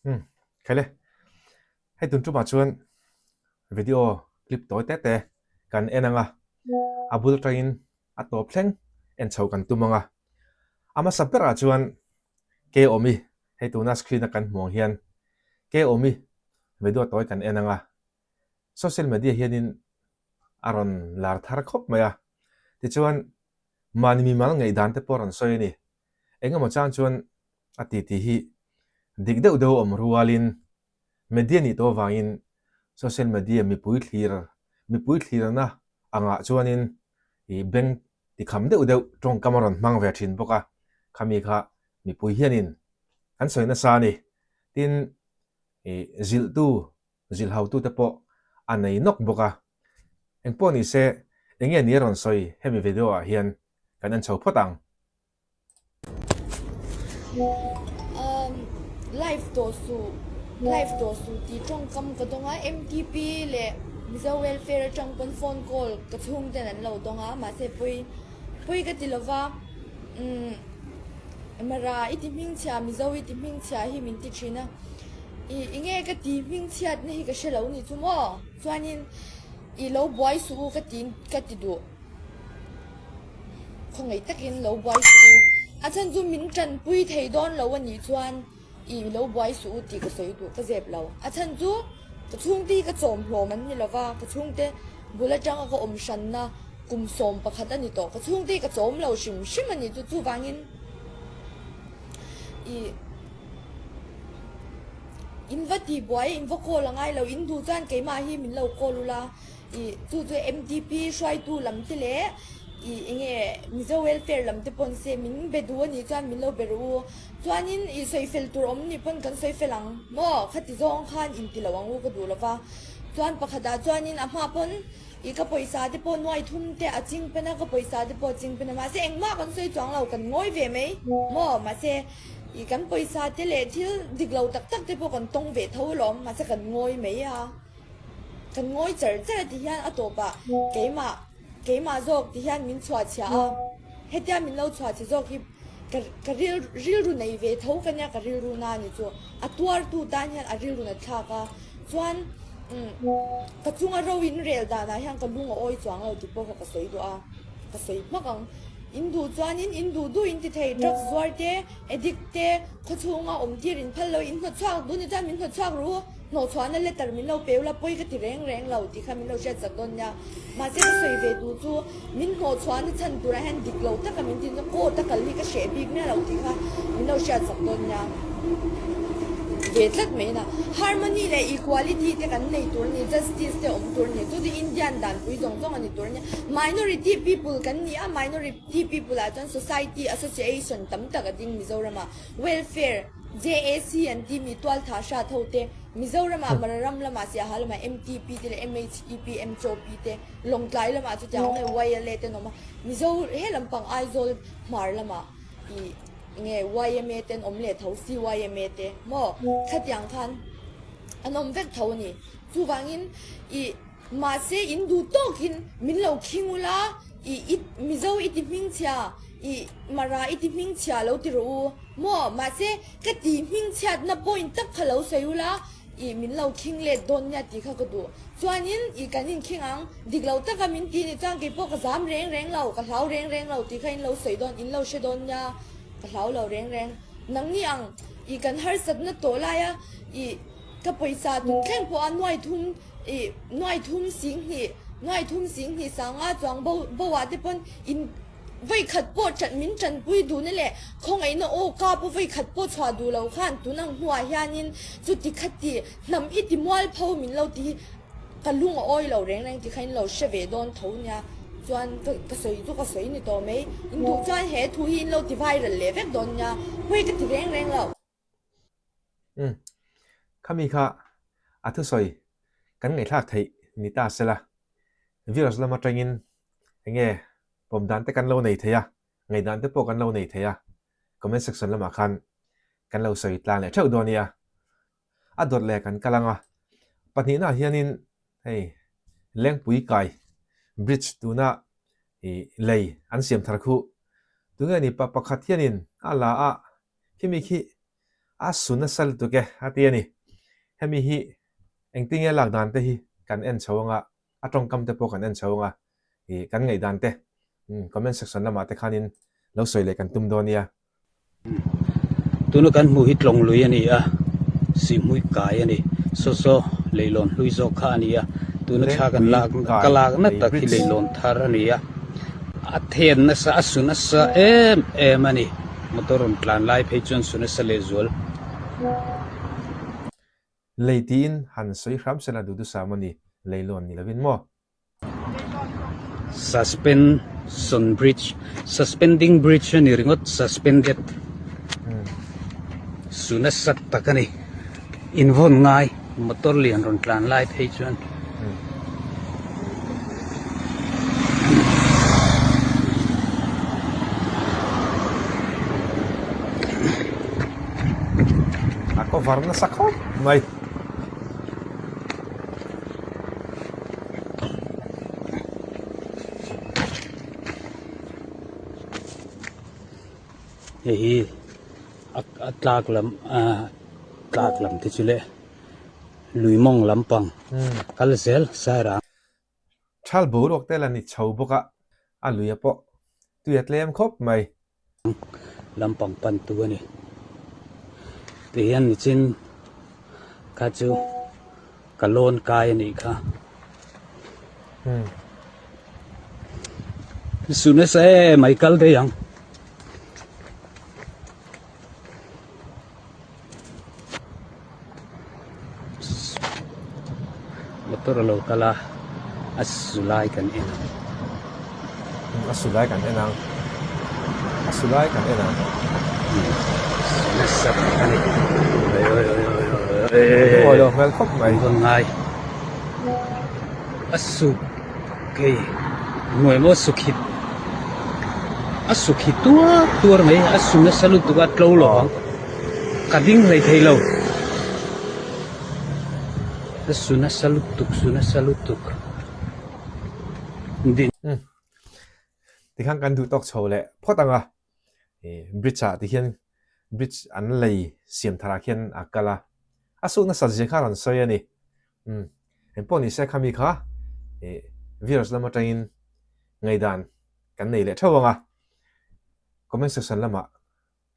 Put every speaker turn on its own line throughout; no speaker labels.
Umm khaile hei tun tumah chuan video clip tawi te te kan en ang a, a bul atangin a tawp thleng en chho kan tum ang a. A hmasa berah chuan Keawmi hei tuna screen a kan hmuh ang hian Keawmi video tawi kan en ang a, social media hianin a rawn lar thar khawp mai a, tichuan mahni mimal ngaihdan te pawh a rawn sawi a ni. Engemaw chang chuan a titi hi dik deuh deuh awm rualin media nih tawh avangin social media mipui thlir mipui thlirna angah chuanin ih beng tikham deuh deuh tawngkam a rawn hmang ve thin bawk a, khami kha mipui hianin an sawi nasa a ni. Tin, ih zilhtu zilhautute pawh a nei nawk bawk a, engpawh ni se enge ni a rawn sawi hemi video ah hian kan en chho phawt ang.
Umm live tawh suh live tawh suh tih tawngkam ka dawng a MTP leh Mizo welfare atang pawn phone call ka chhung ten an lo dawng a mahse pawi pawi ka ti lova umm Mara i ti hmingchhia Mizo i ti hmingchhia hi min ti thin a ih enge ka ti hmingchhiat na hi ka hre lo ni chu maw chuanin ih lo buai suh u ka ti ka ti duh. Khawngaih takin lo buai suh u. A chhan chu min tanpui thei dawn lo a nih chuan i lo buai suh u tih ka sawi duh ka zep lo. A chhan chu ka chhungte hi ka chawm hlawm an ni lova, ka chhungte bul atanga ka awm hranna kum 11 a ni tawh. Ka chhungte hi ka chawm lo hrim hrim a nih chu chuvangin i in va tih buai in va call a ngai lo. In duh chuan keimah hi min lo call ula. Ih chu chu MTP hruaitu lam te leh ih enge Mizo welfare lam te pawn se min be duh anih chuan min lo be rawh u. Chuanin ih sawi fel tur awm nih pawn kan sawi fel ang maw khati zawng khan inti lo ang u ka duh lova. Chuan pakhatah chuanin a hma pawn ih ka pawisa te pawh nuai thum te a ching pen a ka pawisa te pawh a ching pen a mahse engmah kan sawi chuang lo kan ngawi ve mai maw mahse ih kan pawisa te leh thil dik lo tak tak te pawh kan tawng ve tho alawm mahse kan ngawi mai a. Kan ngawi char char a ti hian a tawpah keimah keimah zawk ti hian min chhuah chhia a, hetia min lo chhuah chhe zawk hi ka ka ril rilru nei ve tho ka nia ka rilru na ni chu a tuartu tan hian a rilru na thlak a chuan umm ka chunga ro in rel danah hian ka lung a awi chuang lo tih pawh kha ka sawi duh a ka sawi hmak ang in duh chuanin in duh duh in ti thei drugs zuar te addict te khawchhunga awm tir in phal lo in hnawtchhuak duh ni chuan min hnawtchhuak ru. Hnawhchhuahna letter min lo peu la pawi ka ti reng reng lo tih kha min lo hriat chak dawn nia. Mahse ka sawi ve duh chu min hnawhchhuahna chhan turah hian dik lo taka min tih chuan court a kal hi ka hreh bik miah lo tih kha min lo hriat chak dawn nia. Ve tlat mai na. Harmony leh equality te kan nei tur a ni, justice te awm tur a ni, chu chu Indian danpui zawng zawng a ni tur a nia. Minority people kan ni a, minority people ah chuan society association tam tak a ding Mizoramah. Welfare. JAC an ti mi tualtha hrat ho te, Mizoramah Mara ram lamah Siaha lamah MTP te leh MHEP, MCHOP te, Lawngtlai lamah chutiang awm e YLA te an awm a, Mizo he lampang Aizawl hmar lamah ih nge YMA te an awm leh tho CYMA te maw khatiang khan an awm vek tho a ni. Chuvangin ih mahse in duh tawkin min lo khing ula ih i Mizo i ti hmingchhia ih Mara i ti hmingchhia lo ti rawh u. Maw? Mahse, ka tih hmingchhiatna point tak kha lo sawi ula, ih min lo khing let dawn nia tih kha ka duh. Chuanin, ih kan inkhing ang, dik lo taka min tih nih chuan keipawh ka zam reng reng lo, ka hlau reng reng lo tih kha in lo sawi dawn, in lo hre dawn nia, ka hlau lo reng reng. Nangni ang, ih kan harsatna tawh laia, ih ka pawisa tun thleng pawha nuai thum, ih nuai thum singhnih, nuai thum singhnih sanga chuang bo bo ah te pawn in, Vawikhat pawh ṭan min ṭanpui duhna leh khawngaihna aw ka pawh vawikhat pawh chhuah duh lo khan tun ang hnuah hianin chuti khati hnam i ti mualpho min lo ti hi ka lung a awi lo reng reng ti kha in lo hre ve dawn tho nia chuan ka ka sawi chu ka sawi ni tawh mai in duh chuan he thu hi in lo ti viral leh vek dawn nia pawi ka ti reng reng lo.
Umm khami kha a thusawi kan ngaihthlak theih ni ta sela virus lam atangin enge pawm dan te kan lo nei thei a, ngaihdan te pawh kan lo nei thei a, comment section lamah khan kan lo sawi tlang leh theuh dawn nia. A dawt leh kan kal ang a, pahnihnaah hianin hei Lengpui kai bridge tuna ih lei an siam thar khuh tunge ni pa pakhat hianin a la a khimi khi. A su nasa lutuk e a ti a ni. Hemi hi engtinge lak dan te hi kan en chho anga, a tawngkam te pawh kan en chho anga, ih kan ngaihdan te comment section lamah te khanin lo sawi leh kan tum dawn nia.
Tuna kan hmuh hi tlawng lui a ni a, sihhmui kai a ni. Saw saw leihlawn hlui zawk kha a ni a, tuna thla kan lak ka lakna tak hi leihlawn thar a ni a, a then nasa a su nasa em em a ni. Motor rawn tlan lai phei chuan su nasa lehzual.
Lei tiin han sawi hram sela duhthusam a ni, leihlawn ni lovin maw?
Suspension bridge suspending bridge a ni ringawt suspended su nasa tak a ni invawn ngai motor lian rawn tlan lai phei chuan.
A cover nasa khawp mai.
Hei hi a tlak lam ah tlak lam te chu le lui mawng lampang kal zel sairang.
Thal boruak te la ni chho bawk a, a lui a pawh tui a tlem khawp mai.
Lampang pan tu a ni. Tihian nichin kha chu ka lawn kai a nih kha. Su nasa em ai kal daih ang. Motor a lo kal a, a su lai kan en ang.
A su lai kan en ang. A su lai kan en ang.
Su nasa tak a ni.
Awi lo hmel khawp mai.
An rawn ngai. A su kei hnuai maw su khit a su khit tuar tuar mai a su nasa lutuk a tlo lo ang ka ding hlei thei lo a su nasa lutuk su nasa lutuk din.
Tikhan kan duh tawk chho leh phawt ang a bridge ah tikhian bridge an lei siam thar ah khian a kal a a suk nasat zia kha a rawn sawi a ni. Umm engpawh ni se khami kha ih viewers lam atangin ngaihdan kan nei leh theuh ang a, comment section lamah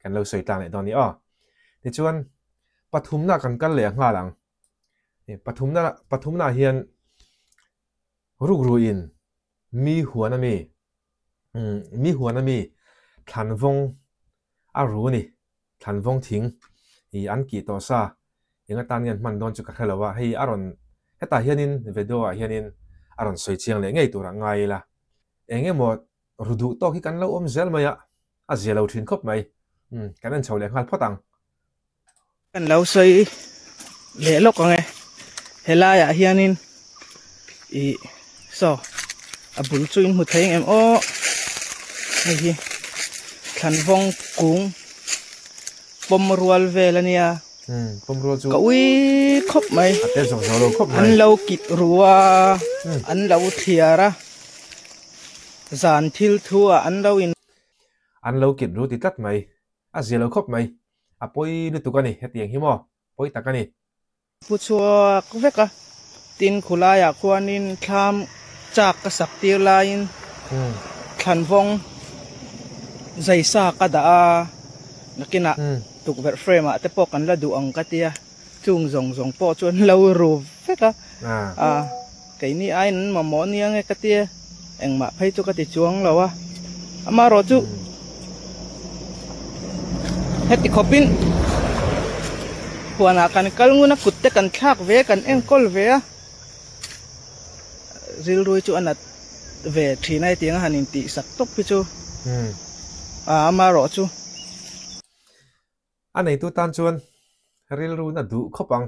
kan lo sawi tlang leh dawn a ni aw. Tichuan pathumna kan kal leh nghal ang, pathumna pathumna ah hian rukruin mi huan ami umm mi huan ami thlanvawng a ru a ni. Thlanvawng thing ih an kih tawh sa eng atan nge an hman dawn chu ka hre lo a, hei a rawn hetah hianin video ah hianin a rawn sawi chiang leh ngei turah ngai ila. Eng emaw ru duh tawk hi kan lo awm zel mai a, a zia lo thin khawp mai. Umm kan en chho leh nghal phawt ang.
Kan lo sawi leh lawk ang e, helaiah hianin ih saw a bul chu in hmu thei ang em aw hei hi thlanvawng kung pawm rual vel a nia ka ui khawp mai an lo kit ru a an lo thliar a zan thil thu ah an lo in
an lo kit ru ti tlat mai a zia lo khawp mai a pawi lutuk a ni hetiang hi maw pawi tak a ni.
Pu chhuak vek a, tin khulaiah khuanin thlam chak ka sak tir laiin thlanvawng zaisa ka dah a, nakinah tukverh frame ah te pawh kan la duh ang ka tia, chung zawng zawng pawh chu an lo ru vek a, keini aiin an mamawh nia nge ka tia, engmah phei chu ka ti chuang lo a, amaherawh chu heti khawpin huanah kan kal ngun a kut te kan thlak ve a kan enkawl ve a rilrui chu a nat ve thin a hetiang a han intih sak tawp hi chu amaherawh chu.
A neitu tan chuan rilru na duh khawp ang.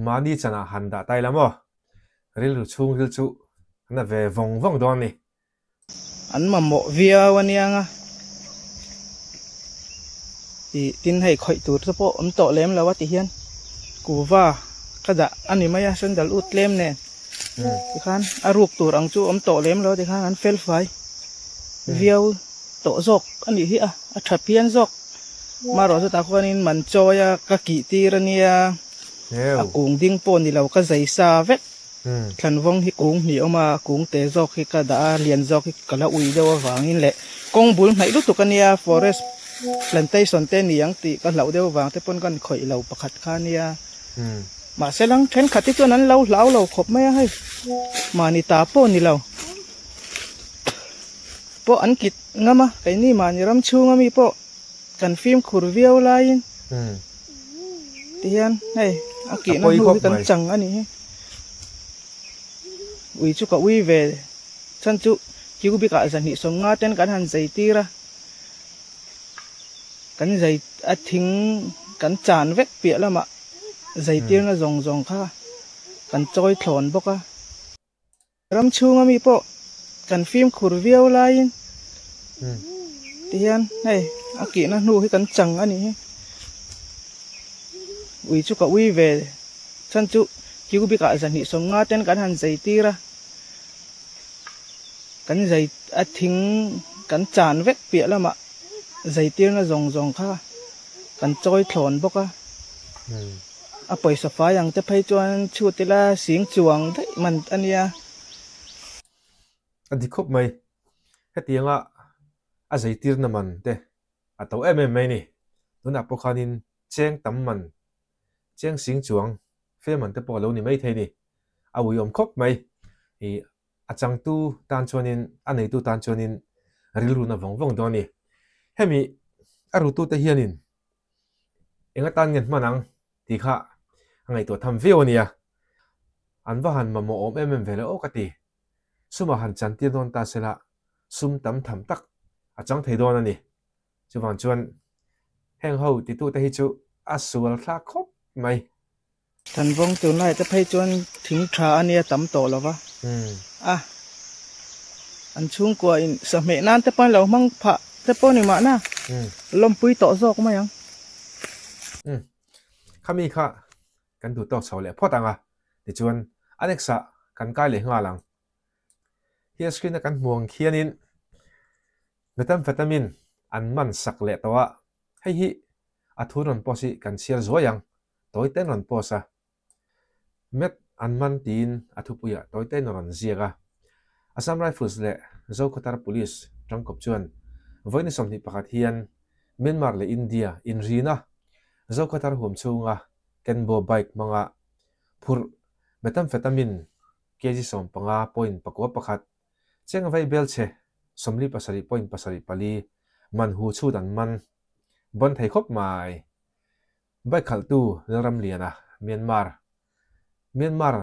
Mahni chanah han dah tai la maw? Rilru chhungril chu a na ve vawng vawng dawn a ni.
An mamawh viau a niang a, ih tin hei khawih tur te pawh awm tawh lem lo a ti hian kuva ka dah a ni mai a sandal ut tlem nen tikhan a ruk tur ang chu awm tawh lem lo a tikhan an fel fai viau tawh zawk a nih hi a, a tha phian zawk. Marawh chutah khuanin man chawi a ka kih tir a nia, a kung ding pawh ni lo ka zai sa vek. Thlanvawng hi kung hnih awm a, kung te zawk hi ka dah a, lian zawk hi ka la ui deuh avangin leh kawng bul hnaih lutuk a nia, forest plantation te ni ang tih ka hlauh deuh avang te pawn ka khawih lo pakhat kha a nia. Mahse lang thenkhat hi chuan an lo hlau lo khawp mai a hei, mahni ta pawh ni lo pawh an kit ngam a, keini mahni ram chhunga mi pawh kan fimkhur viau laiin tihian hei a kihna hnu hi kan chang a nih hi. Ui chu ka ui ve chhan chu cubic ah 250 ten kan han zai tir a. Kan zai a thing kan chan vek piah lamah zai tirna zawng zawng kha kan chawi thlawn bawk a. Ram chhunga mi pawh kan fimkhur viau laiin tihian hei a kihna hnu hi kan chang a nih hi. Ui chu ka ui ve chhan chu cubic ah 250 ten kan han zai tir a. Kan zai a thing kan chan vek piah lamah zai tirna zawng zawng kha kan chawi thlawn bawk a. A pawisa fai ang te phei chuan chhut ila sing chuang daih man a nia.
A dik khawp mai. Hetianga a zeitirna man te a to em em mai ni. Tunah pawh khanin cheng tam man, cheng sing chuang fe man te pawh a lo ni maithei ni. A uiawm khawp mai. Ih a changtu tan chuanin a neitu tan chuanin rilruna vawng vawng dawn a ni. Hemi a rutute hianin Eng atan nge hman ang tih kha a ngaihtuah tham viau a nia. An va han mamawh awm em em ve le aw ka ti. Sumah han chantir dawn ta sela sum tam tham tak a chang thei dawn a ni. Chuvang chuan heng ho titute hi chu a sual thlak khawp mai.
Thanvawng tunlai te phei chuan thing tha a nia tam tawh lo va, a an chhungkua in sahmeh nan te pawh an lo hmang phah te pawh ni mahna lawmpui tawh zawk mai ang.
Umm khami kha kan duh tawk chho leh phawt ang a, tichuan a next ah kan kai leh nghal ang. He screen a kan hmu ang khianin methamphetamine an man sak leh tawh a, hei hi a thu rawn post hi kan chhiar zuai ang. Tawi ten rawn post a. Met an man tiin a thupuiah tawi ten a rawn ziak a. Assam Rifles leh Zokhawthar Police tangkawp chuan vawiin 21 hian Myanmar leh India inrina Zokhawthar huam chhunga Kenbo bike hmanga phurh methamphetamine kg 15 point pakua pakhat cheng vai belchhe 47.74 man hu chhut an man bawn thei khawp mai. Bike khalhtu Lalramliana, Myanmar, Myanmar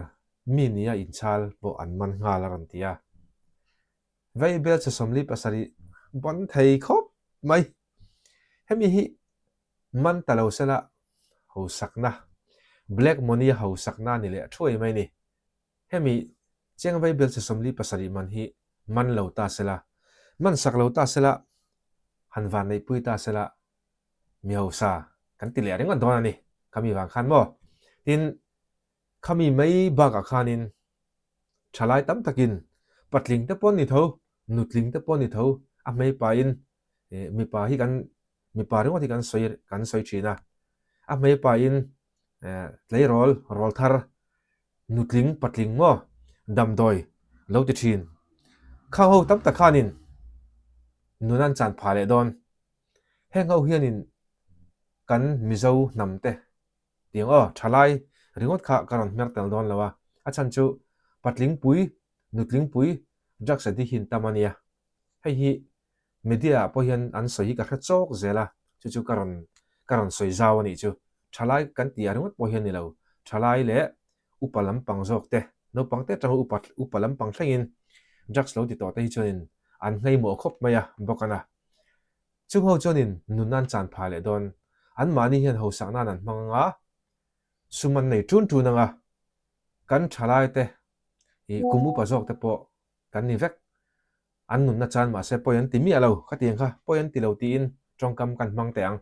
mi nia inchhal pawh an man nghal a rawn ti a. Vai belchhe 47 bawn thei khawp mai. Hemi hi man ta lo sela hausakna, black money a hausakna a ni leh thuai mai ni. Hemi cheng vai belchhe 47 man hi man lo ta sela, man sak lo ta sela, han van neihpui ta sela mi hausa kan ti leh ringawt dawn a ni khami vang khan maw. Tin, khami mai bakah khanin thalai tam takin patling te pawh an ni tho, nutling te pawh an ni tho, a hmeipain mipa hi kan mipa ringawt hi kan sawi kan sawi thin a, a hmeipain tleirawl rawl thar nutling patling maw damdawi lo ti thin. Khang ho tam tak khanin nun an chan phah leh dawn. Heng ho hianin kan Mizo hnam te tiang aw thalai ringawt kha ka rawn hmer tel dawn lo a, a chhan chu patling pui, nutling pui drugs addict hi an tam a nia. Hei hi media ah pawh hian an sawi hi ka hre chawk zel a, chu chu ka rawn ka rawn sawi zau a nih chu. Thalai kan tih ah ringawt pawh hian ni lo, thalai leh upa lampang zawk te, naupang te atanga upa upa lampang thlengin drugs lo ti tawh te hi chuanin an ngaimawh khawp mai a bawk a na. Chung ho chuanin nun an chan phah leh dawn. Anmahni hian hausak nan an hmang anga, sum an nei tun tun anga, kan thalai te, ih kum upa zawk te pawh kan ni vek. An nunna chan mahse pawi an ti miah lo, khatiang kha pawi an ti lo tiin tawngkam kan hmang teh ang.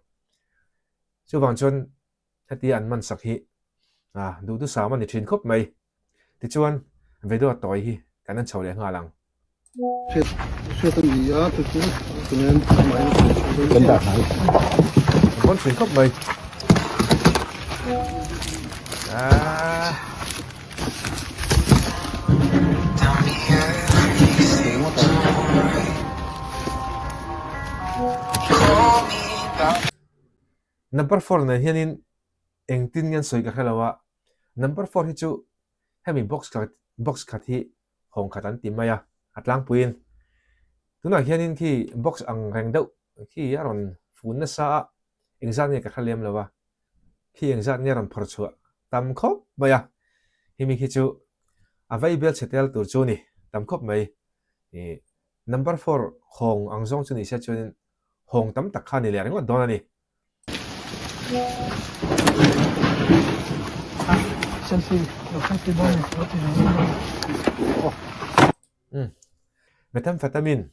Chuvang chuan Hetia an man sak hi duhdusam a ni thin khawp mai. Tichuan, video tawi hi kan en chho leh nghal ang. Bon thin khawp mai. Ah. Number 4 nen hianin engtin nge an sawi ka hre lo a, number 4 hi chu hemi box khat box khat hi hawng khat an ti mai a, a tlangpuiin. Tunah hianin khi box ang reng deuh khi a rawn fun nasa a, engzat nge ka hre lem lo a, khi engzat nge a rawn phawrh chhuah tam khawp mai a, hemi khi chu a vei bel chhe tel tur chu a ni tam khawp mai. Ih number four hawng ang zawng chu ni se chuanin hawng tam tak kha a ni leh ringawt dawn a ni. Methamphetamine,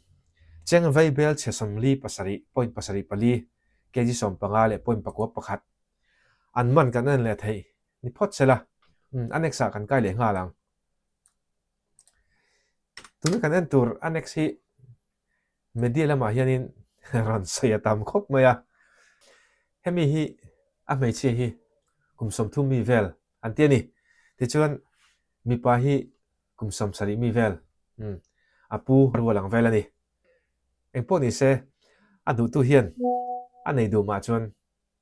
cheng vei bel chhe 47.74 kg 15 leh point 9 pakhat an man kan en leh theih ni phawt se la, annex ah kan kai leh nghal ang. Tuna kan en tur annex hi Media lamah hianin rawn sawi a tam khawp mai a, hemi hi a hmeichhia hi kum 30 mi vel an ti a ni. Tichuan mipa hi kum 70 mi vel a pu rual ang vel a ni. Engpawh ni se a duhtu hian a nei duh mah chuan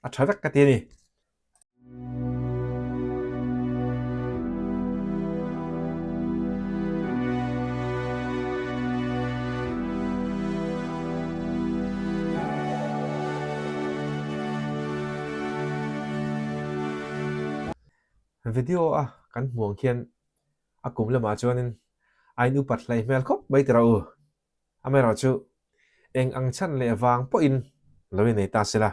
a tha vek ka ti a ni. Video a kan hmuh ang khian a kum lamah chuanin a in upat hlei hmel khawp mai tira u. Amaherawhchu eng ang chhan leh vang pawhin lo inei ta sela.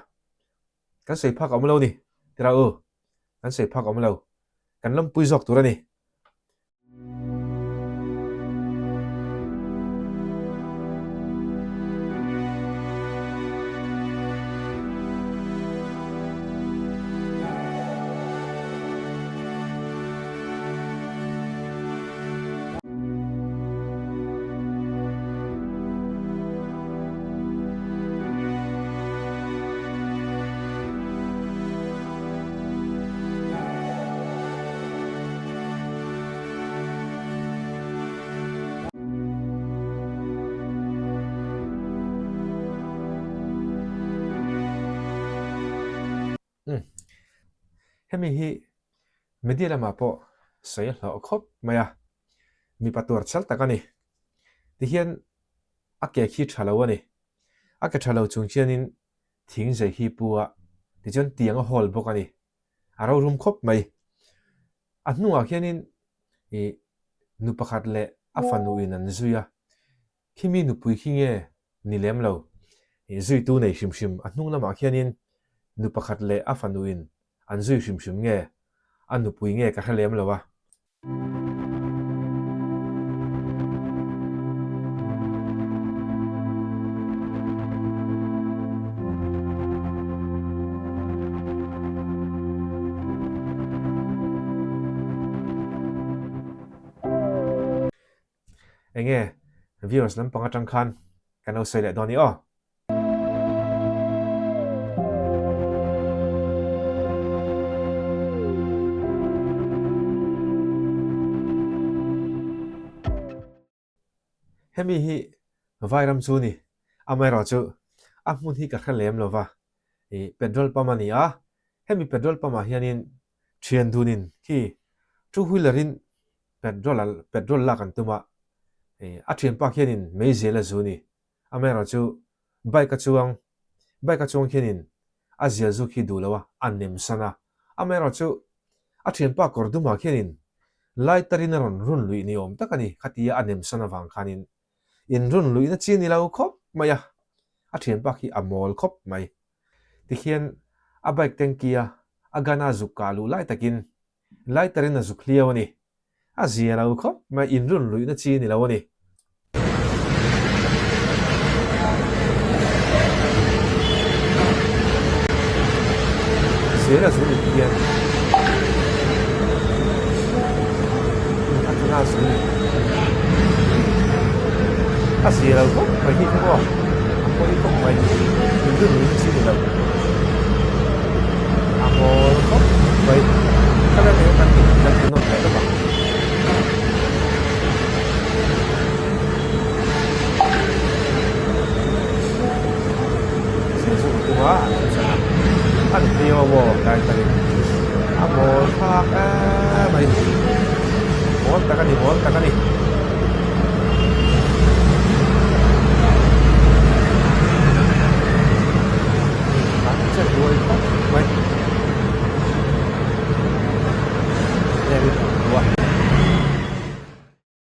Kan sawi phak a awm lo ni, tira u, kan sawi phak a awm lo, kan lawmpui zawk tur a ni. Umm. Hemi hi media lamah pawh sawi a hlawh khawp mai a, mipa tuar chal tak a ni. Tihian a ke khi tha lo a ni. A ke tha lo chung hianin thing zei hi pu a, tichuan tiang a hawl bawk a ni. A rorum khawp mai. A hnungah khianin ih nu pakhat leh a fanu in an zui a, Khimi nupui khi nge ni lem lo? Zuitu nei hrim hrim a hnung lamah khianin nu pakhat leh a fanuin an zui hrim hrim nge a nupui nge ka hre lem lo a. Enge viewers lampang atang khan kan lo sawi leh dawn i aw. Hemi hi Vairam chu ni, amaherawhchu a hmun hi ka hre lem lova, ih petrol pump a ni a, hemi petrol pump ah hianin thian dunin khi two wheeler in petrol a petrol lak an tum a, ih a thianpa khianin meizel a zu ni, amaherawhchu bike a chuang bike a chuang khianin a zial zu khi duh lo a, a nem san a, amaherawhchu a thianpa kawr dumah khianin lighter in a rawn run luih ni awm tak a ni, khatia a nem san avang khanin in run luihna chi ni lo khawp mai a, a thianpa khi a mawl khawp mai. Tikhian a bike tanky a a gun a zuk kah luh lai takin lighter in a zuk hliau a ni. A zia lo khawp mai, in run luihna chi ni lo a ni. Zela zu ni hian a tuna zu ni a zia lo khawp mai hi chu maw a pawi khawp mai in run luihna chi ni lo. Hei aw maw tlai takin a mawl thlak em mai. Mawl tak a ni, mawl tak a ni.